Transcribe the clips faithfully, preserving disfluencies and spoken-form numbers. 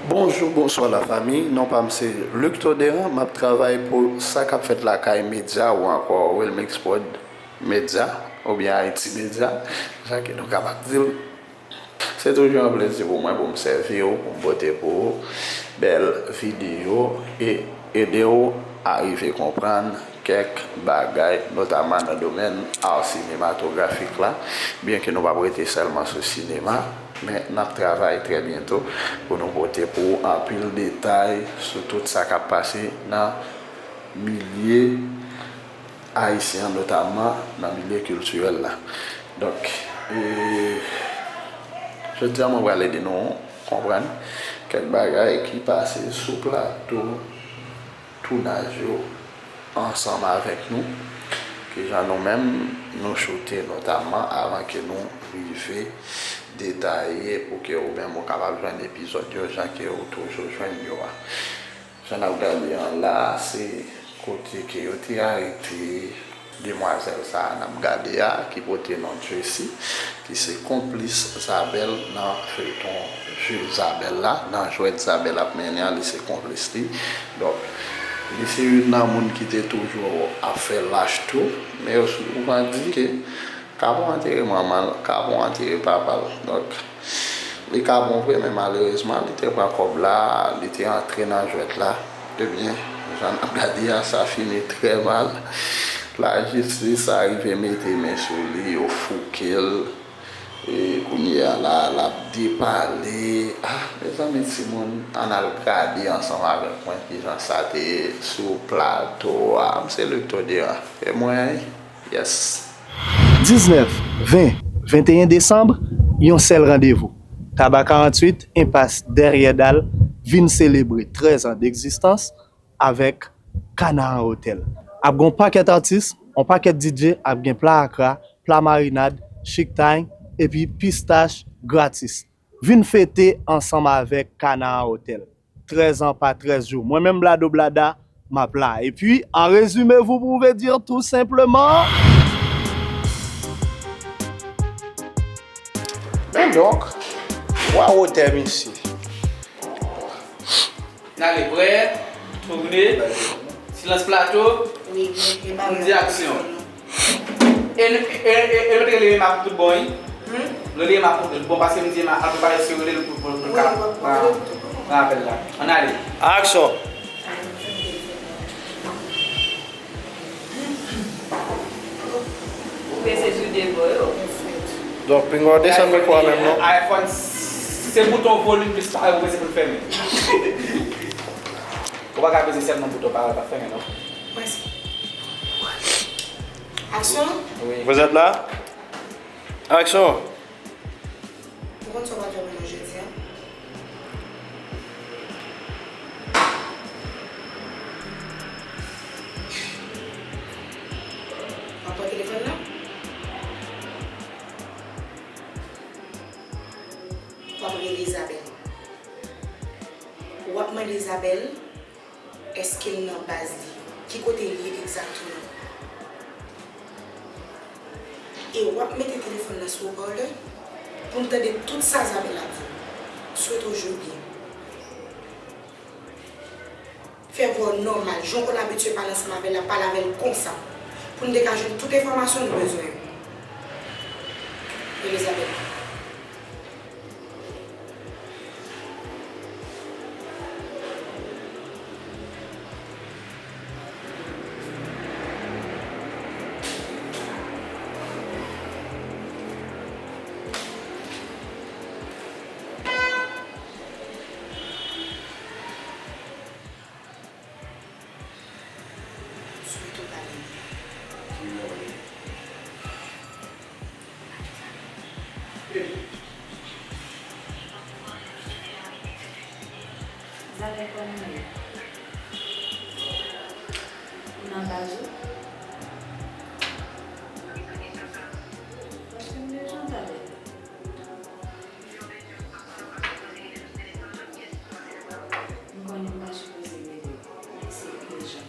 Bonjou, bonswa lafanmi, non pa m se Luc Toderan, m ap travay pou Sa k ap fèt lakay Media ou ankò Wilmix Prod Media oubyen Haiti Media, jan ke nou kapab di l. Se toujou yon plezi pou mwen pou m sèvi w, pou m pote pou ou bèl videyo e ede w arive konprann kèk bagay, notaman nan domèn ar sinematografik la, byenke nou p ap rete sèlman sou sinema, men n ap travay trè byento pou nou pote pou ou anpil detay sou tout sa k ap pase nan milye ayisyen an, notaman nan milye kiltirèl la. Donk, e, jodi a mwen pral ede nou konprann kèk bagay ki pase sou plato tounaj yo ansanm avèk nou, kijan nou menm nou choute notaman avan ke nou rive detaye pou ke ou menm ou kapab jwenn epizòd yo jan ke ou toujou jwenn yo a. Jan n ap gade an la a, se kote ke yo te arete demwazèl sa a n ap gade a, ki pote non Tracy, ki se konplis Zabèl nan feyton Jwe Zabèl la, nan jwèt Zabèl ap mennen an, li se konplis li. Donk, li se youn nan moun ki te toujou ap fè lach tou, men yo souvan di ke kapon antere manman l, kapon antere papa l. Donk, li kapon vre, men malerezman, li te pran kòb la, li te antre nan jwèt la. Ebyen, jan n ap gade a, sa fini trè mal. Lajistis arive mete men sou li, yo fouke l. E kounye a la, l ap depale. Ah, mezanmi, timoun, ann al gade ansanm avèk mwen kijan sa te ye sou plato a. M se Luc Toderan. E mwen, yes. Diznèf, ven, venteyen desanm, yon sèl randevou. Taba karanntuit, enpas Dèryè Dal, vin selebre trèz an degzistans avèk Kanaan Hotel. Ap gen yon pakèt atis, yon pakèt D J, ap gen pla akra, pla marinad, chick thigh, epi pistach gratis. Vin fete ansanm avèk Kanaan Hotel. Trèz an pa trèz jou. Mwen menm Blado Blada, m ap la. Epi, an rezime, vous pouvez dire tout simplement. Men donk, wa wotè misye. N ale, prè, toune, silans plato, wi, wi, wi, m di aksyon. E, e, e, e nou te rele Emma pou tout bon, wi. Hmm? Nou rele Emma pou tout bon, paske m di Emma, an prepare si rele l pou, pou, pou l ka pran, pran apèl la. Ann ale. Aksyon! Ou prese sou de bò yo. Donk, pinga w desann mikwo a menm non. iPhone, se bouton volim plis pare ou prese pou l fèmen. Ou pa ka peze sèlman bouton pare pa fèmen non. Mèsi. Aksyon. Wi. Vous êtes là? Action! Ou konn sa w pral fè pou mwen jodi a? W ap pran telefòn nan? W ap rele Izabèl. W ap mande Izabèl èske l nan baz li? Ki kote l ye egzakteman? E w ap mete telefòn nan sou wopalè pou n tande tout sa Izabèl ap di w. Swete w jwe byen. Fè vwa w nòmal. Jan w konn abitye pale ansanm avè l la, pale avè l konsa. Pou n te ka jwenn tout enfòmasyon nou bezwen yo. Rele Izabèl. Swete w pale byen. Zalen, kòman w ye? Ou nan baz ou? Paske m deja pale. M konnen m pa sipoze rele w, men se ijan.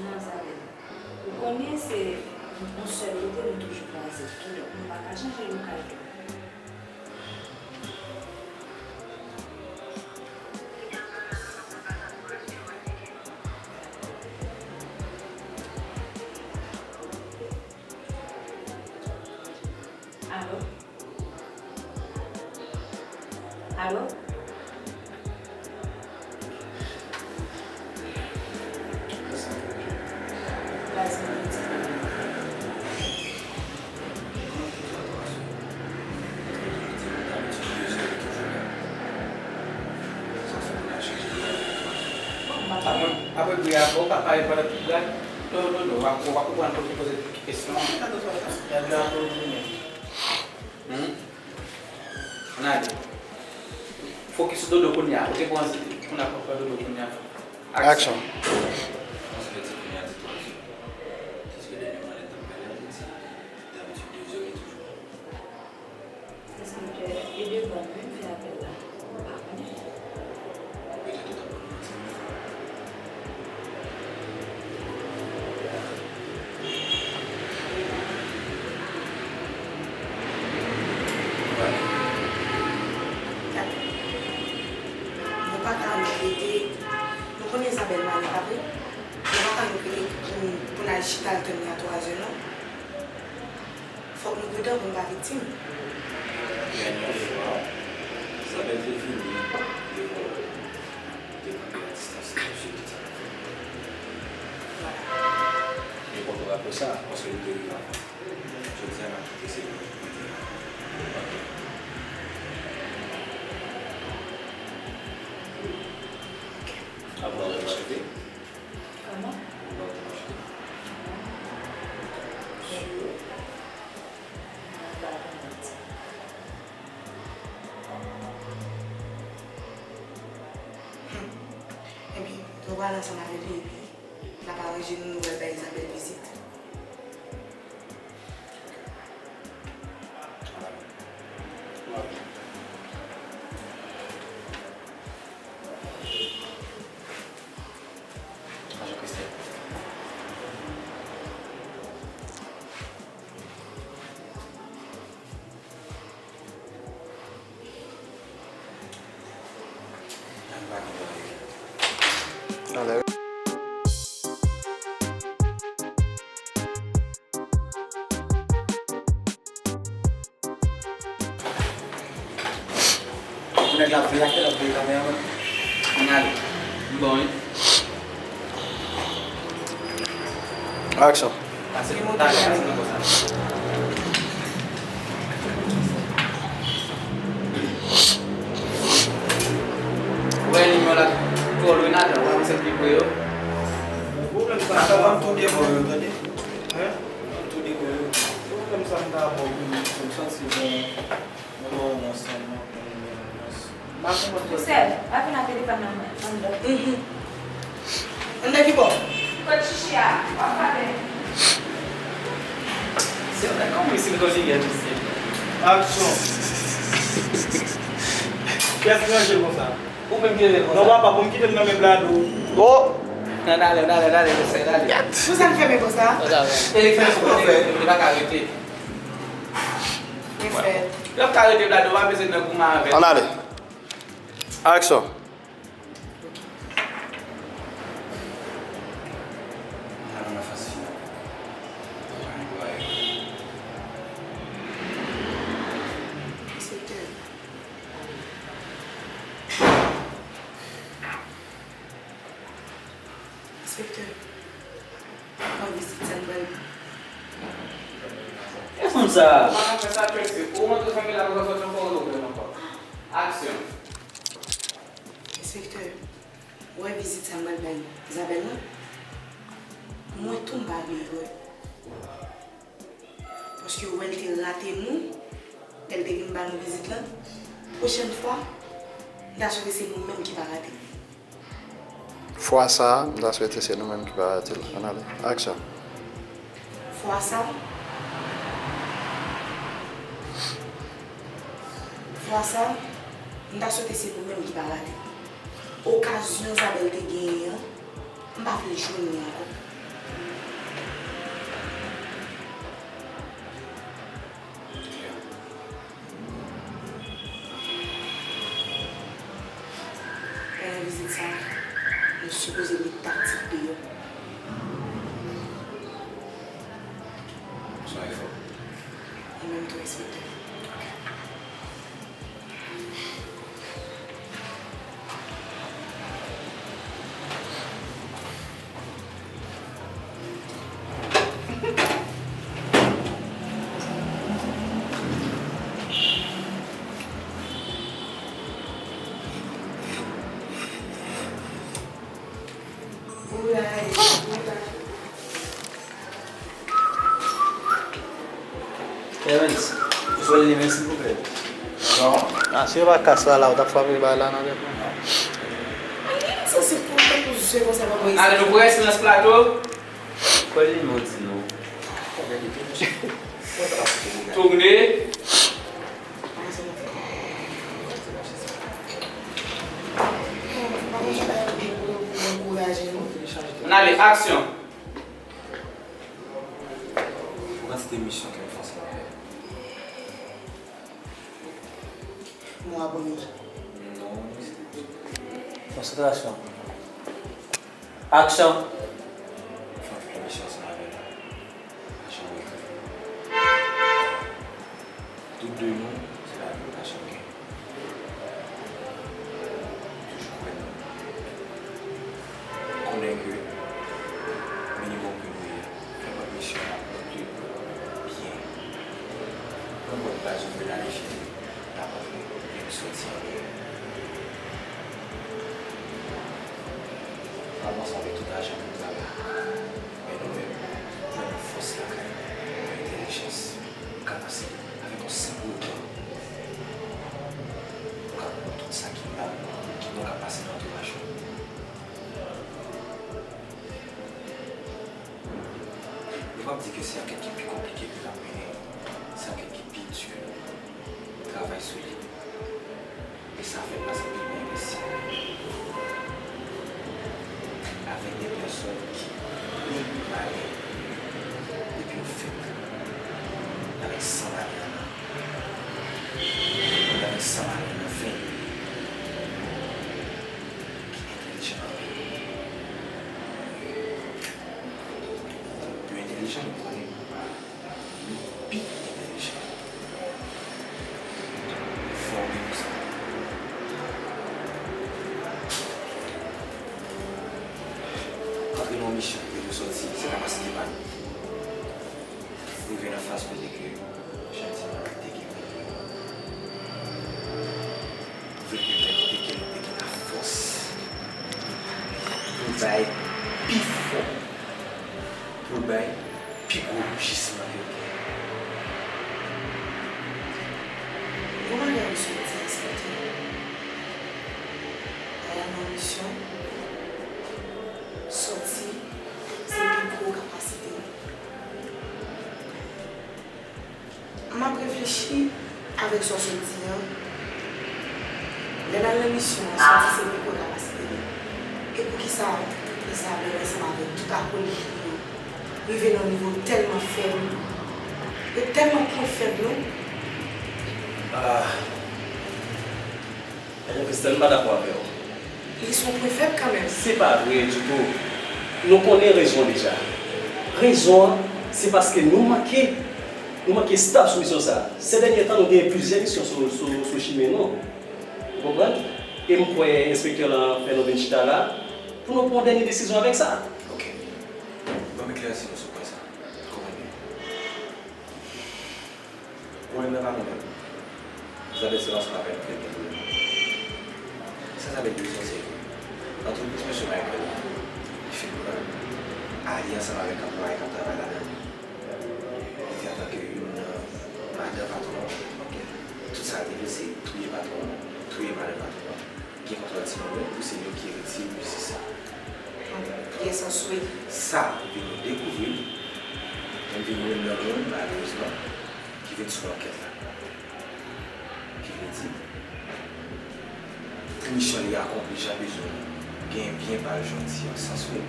Non, Zalen. Ou konnen se yon sèl kote Nou toujou kwaze, kidonk nou pa ka chanje lokal tou. Alo? Alo? Baz, mwen piti. Bon, m ap Apre, apre pri a, ou pa pare pandan tout la. Non, non, non, w ap, w ap konprann pou ki poze kesyon an. Gad la pou ou menm. Hmm? Ann ale. Fokis sou dodo kounye a. Ou te pran, kounye a, pran dodo kounye a. Aksyon. Aksyon. Kòman sa fè di kounye a di twa zè? Jiske dènye mwayen t ap pale a Ayiti. Dabitid de zè li toujou. Enspektè, e de bann menm fè apèl la? Ou pa konnen? Petèt ou t ap ban m manti. Gade, nou pa ka annik rete, nou konnen Zabèl malè, pa vre? Nou pa ka annik rete pou, pou n al chita al tann li a twa zè, non. Fòk nou pridan pou n pa viktim. Dènye fwa, Zabèl te vini devan w, ou te kanpe a distans, li t ap swiv tout sa k ap fèt. Vwala. Men pòtorapo sa, paske li te rive avan. Jodi a, n ap kite se li. Ok. Ok. Apre w ap achte? Kòman? Ou pa te mache? Sure. Hmm. Ebyen, nou pral ansanm avè li epi n ap aranje nou, nou pral bay Izabèl vizit. Pou nèg la ap veye aktè, l ap veye kameramann. Ann ale. M bon, wi. Aksyon. Pase pou talè a, se nan bò sa. Ou wè limyè la twò lwen la, w ap avanse pi pre yo. Pwoblèm sa, sa va m tou de bò yo, tande. Hein? Tou de bò yo. Pwoblèm sa m ta ba w pou m santi bon. Mwen ba w yon sèlman pou mwen. Sèl, pa vin ak telefòn nan anndan. Mhm. Anndan ki bò? Kot chichi a, w ap pale. Se yon nèg kòm wi, si l konjige tou se. Aksyon. Kiyès ki ranje l konsa? Ou menm ki ranje l konsa. Non, papa, pou m kite l nan men Blado. Oh! Nan, n ale, n ale, n ale, mesye, n ale. Pou sa m fèmen konsa? Telefòn sou kote, li pa ka rete. L ap ka rete Blado, pa bezwen nan goumen avè l. Ann ale. Aksyon. Enspektè. Enspektè. Mwen vizit sa n pral. E fanm sa a? Ou pa ka fè sa, Tracy. Ou rantre fanmi la, ou pa sòti ankò, ou pran ankò. Aksyon. Enspektè, ou wè vizit sa m pral bay Zabèl la? Mwen tou m pa vle wè. Paske ou wè l te rate nou, lè l te vin ba nou vizit lan. Pwochèn fwa, m ta swete se nou menm ki pa rate l. Fwa sa a, m ta swete se nou menm ki pa rate l. Ann ale. Aksyon. Fwa sa, fwa sa, m ta swete se nou menm ki pa rate l. Okazyon Zabèl te genyen an, m pa vle jwenn li ankò. Nou sipoze met taktik deyò. Se yon efò. E menm tou, enspektè. Evans, ou pral li men silvouplè? Non. Ah, si yo pa kas la, la, ou t ap frape bay la nan tèt mwen. Li sanse pou tankou zye konsa pa mwen. Ale, nou prese nan plato. Pral li men ou di nou. Tounen. Ann ale, aksyon! Ou kantite misyon ke m fè ansanm avè w. Mwen abone. Non. Konsantrasyon. Aksyon! Fòk fè misyon ansanm avè l. Pa janm regrèt. Tout de nou, se lavi nou pa janm gen. Toujou kwè nan nou. Konnen ke minimòm ke nou ye, nenpòt misyon n ap ranpli l byen. Nenpòt baz nou vle n ale chèche, n ap antre, epi sòti andeyò. N ap ansanm avèk tout ajan ke nou travay. Men nou menm, nou jwenn yon fòs lakay, yon entèlijans, yon kapasite, avèk yon senp regard, nou ka konprann tout sa ki mal, ki bon k ap pase nan antouraj nou. Nou p ap di ke se ankèt ki pi konplike ke n ap mennen, se ankèt ki pi di. Travay sou li. E sa fèt paske piblik envesti avèk de pèsòn ki plen malè depi yo fèt, avèk san malè nan, avèk san malè nan venn yo, ki entèlijan anpil. Yo entèlijan, nou konnen. Nou pi entèlijan. Fòme pou sa. Antre nan yon misyon, pou nou sòti, se kapasite pa nou. Rive nan faz kote ke, jan di, nou te gen milyon. Pwouve ke kèlke ke nou te gen lafòs pou bay pi fò, pou bay pi gwo roujisman ke l gen. Yon bagay ou sot di a, Sèten. Al nan misyon, sòti, se pi gwo kapasite w. M ap reflechi avèk sa w sot di a. Lè n al nan misyon an, sòti se pi gwo kapasite nou. E poukisa Izabèl ansanm avèk tout akolit li yo rive nan yon nivo tèlman fèb? Yo tèlman pwen fèb nou. Ah. Madan Christelle, m pa dakò avè w. Li se yon pwen fèb kanmenm. Se pa vre ditou. Nou konnen rezon an deja. Rezon an, se paske nou manke, nou manke staff sou misyon sa a. Sèdènye tan, nou genyen plizyè misyon sou, sou, sou chimen nou. Ou konprann? E m kwè enspektè lan fè nou vin chita la pou nou pran yon dènye desizyon avèk sa. Ok. Ban m eklèsi nou sou pwen sa a. Konprann byen. Pwoblèm nan pa nou menm. Izabèl se ansanm avè nou ke l gen pwoblèm. Sa Izabèl bezwen se antrepriz mesye Michael la, li fin pran l, alye ansanm avèk anplwaye k ap travay ladan l. Li te antanke youn nan madan patwon an, ok? Tout sa l te vle se touye patwon an, touye madan patwon an. Gen kontwòl timoun yo, pou se yo ki eritye biznis la. Pyès an swe. Sa, m vin dekouvri l, m vin youn nan moun, malerezman, ki vin sou ankèt la. Ki vle di, pou misyon li akonpli jan l bezwen l, gen byen pa l, jan w di an, sans wi.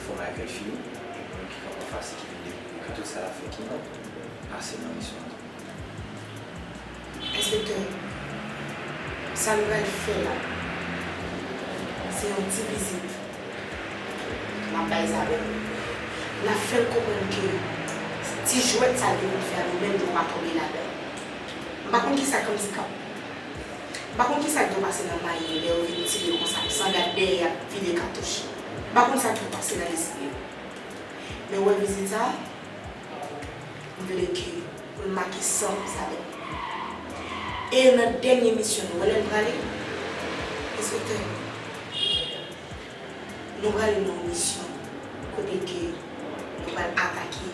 Fò Michael fiy ou, epi moun ki kanpe anfas li ki vin dekouvri ke tout sa l ap fè ki mal, pase nan misyon an. Enspektè, sa n pral fè la, Se yon ti vizit m ap bay Isabelle. N ap fè l konprann ke ti jwèt sa l te vin fè a, li menm li pa tonbe ladan l. M pa konn kisa k andikap. M pa konn kisa k dwe pase nan mayi yo lè yo vin tire konsa, san gad dèyè y ap vide katouch. M pa konn sa k dwe pase nan lespri yo. Men w wè vizit sa a, m vle ke pou l make san pou Isabelle. E nan dènye misyon nou, w wè lè n prale, enspektè, nou prale nan yon misyon kote ke nou pral atake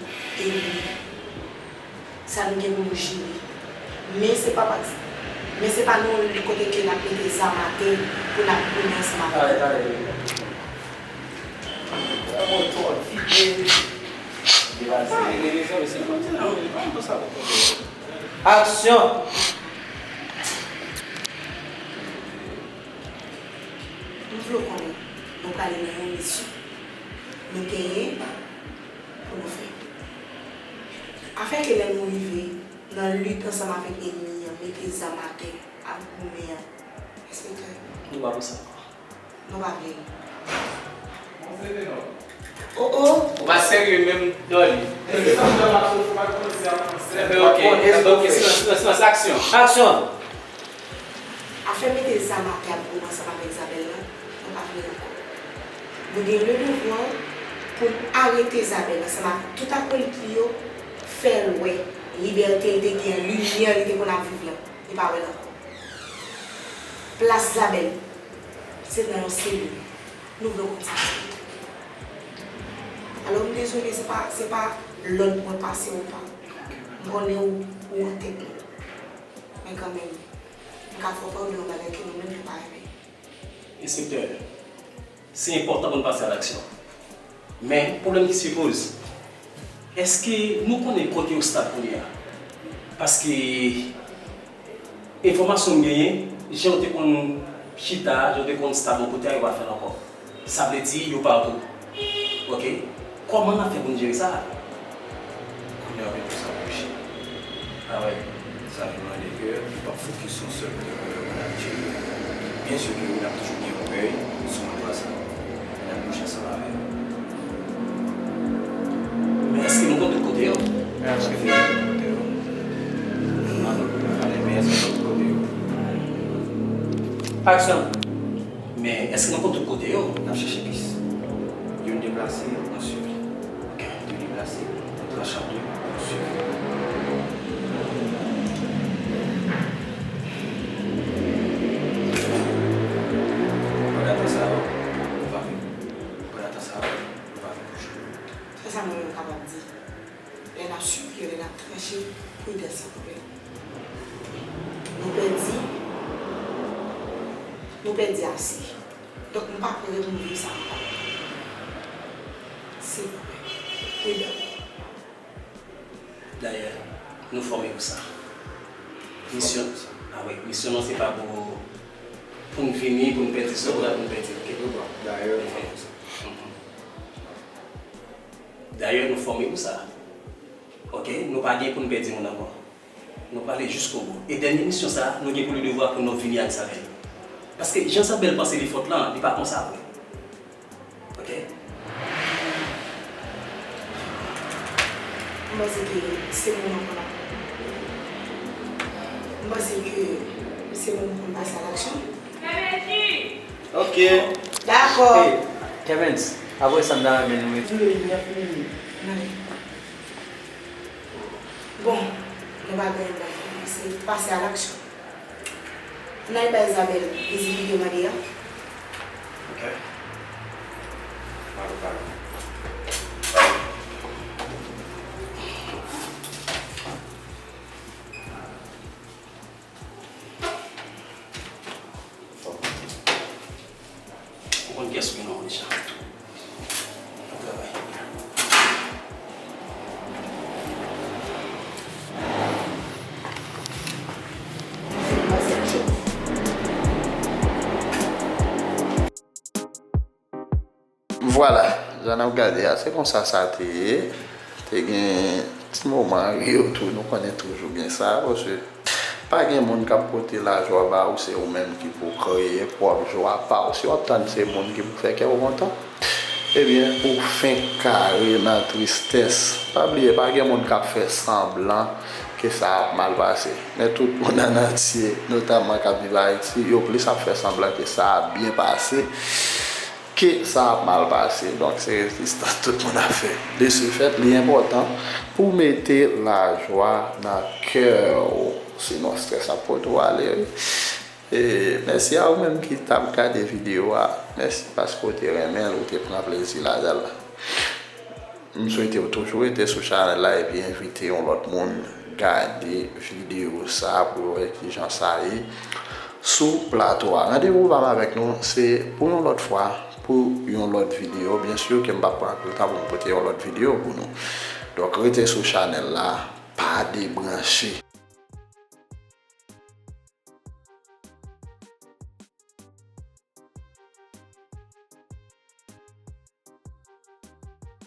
enmi sa nou gen pou nou jere. Men se pa pa, men se pa nan yon lit kote ke n ap mete zam atè pou n ap goumen ansanm avèk. Talè, talè. Aksyon! M vle w konnen, nou prale nan yon misyon. Nou genyen pou nou fè. Afè ke lè nou rive nan lit ansanm avèk enmi an, mete zam atè, ap goumen an, enspektè. Nou pa pou sa ankò. Nou pa vle. O, o. Ou pa serye menm, Dolly. Enben, ok. Enben, ok. Silans, silans, silans. Aksyon. Aksyon. Afè mete zam atè ap goumen ansanm avèk Isabelle lan, nou pa vle l ankò. Nou gen le devwa pou n arete Isabelle ansanm avèk tout akolit li yo, fè l wè libète l te gen an, limyè li te konn ap viv lan, li pa wè l ankò. Plas Isabelle, se nan yon selil. Nou vle w konn sa. Alò, m dezole, se pa, se pa lòd mwen pase w pa. M konnen ou, ou an tèt nou. Men kanmenm, m ka fè w pa wè yon bagay ke nou menm nou pa renmen. Enspektè, se enpòtan pou n pase a laksyon. Men, pwoblèm ki se poze, èske nou konnen kote yo stad kounye a? Paske enfòmasyon m genyen, jan yo te konn chita, jan yo te konn stad yon kote a, yo pa fè l ankò. Sa vle di, yo pa tou. Ok? Kòman n ap fè pou n jere sa? Kounye a, nou pral sa pou chita. Ah ouais. Sa vin mande ke nou pa fokis sou yon sèl kote pou nou jere. Byen si ke n ap toujou gen yon èy sou andwa sa. N ap bouche ansanm avè yo. Men èske nou konn tout kote yo? Men èske nou konn tout kote yo? Men èske nou konn tout kote yo? Aksyon! Men èske nou konn tout kote yo? N ap chèche pis. Youn deplase, nou swiv li. Ok. De deplase, nou tranche an de, nou swiv li. Pandan tan sa a, nou pa vin. Pandan tan sa a, nou pa vin bouche. Se sa mwen menm kapab di. Lè n ap swiv yo, lè n ap tranche, pridans se pwoblèm. Nou pèdi, nou pèdi ase. Donk, m pa prè pou m viv sa ankò. Silvouplè, pridan. Dayè, nou fòme pou sa. Misyon, ah wi, misyon nou se pa pou, pou n vini, pou n pèdi, se pou n pèdi, ok? Dayè, nou fòme pou sa. Mhm. Dayè, nou fòme pou sa. Ok, nou pa gen pou n pèdi moun ankò. Nou prale jiskobou. E dènye misyon sa, nou gen pou li devwa pou nou vini ak Isabelle. Paske jan Isabelle panse li fòt lan, li pa konsa vre. Ok? M panse ke se moman pou n ap, m panse ke se moman pou n pase a laksyon. Ok. Dakò. Hey, Clemens, apre sa, m ta renmen nou. Bon, nou pa gen lòt bagay, se pase a laksyon. N al bay Isabelle vizit li te mande a. Ok. Pale, pale. Ou konn kiyès ou ye non, Richard. Bon travay. Vwala, jan n ap gade a, se konsa sa te ye. Te gen ti moman ri yo tou, nou konnen toujou gen sa, paske Pa gen moun k ap pote lajwa ba ou, se ou menm ki pou kreye pwòp jwa pa w. Si w ap tann se moun ki pou fè kè w kontan, ebyen, ou fenk kare nan tristès. Pa bliye, pa gen moun k ap fè sanblan ke sa ap mal pase. Men tout moun an antye, notamman k ap viv Ayiti, yo plis ap fè sanblan ke sa ap byen pase ke sa ap mal pase. Donk, se rezistans tout moun ap fè. De ce fait, li enpòtan pou w mete lajwa nan kè w. Sinon, strès ap pote w ale, wi. E mèsi a ou menm ki t ap gade videyo a. Mèsi paske w te renmen l, ou te pran plezi ladan l. M swete w toujou rete sou chanèl la epi envite yon lòt moun gade videyo sa pou yo wè kijan sa ye sou plato a. Randevou pa m avèk nou se pou yon lòt fwa, pou yon lòt videyo. Byen si ke m p ap pran anpil tan pou m pote yon lòt videyo pou nou. Donk, rete sou chanèl la, pa debranche.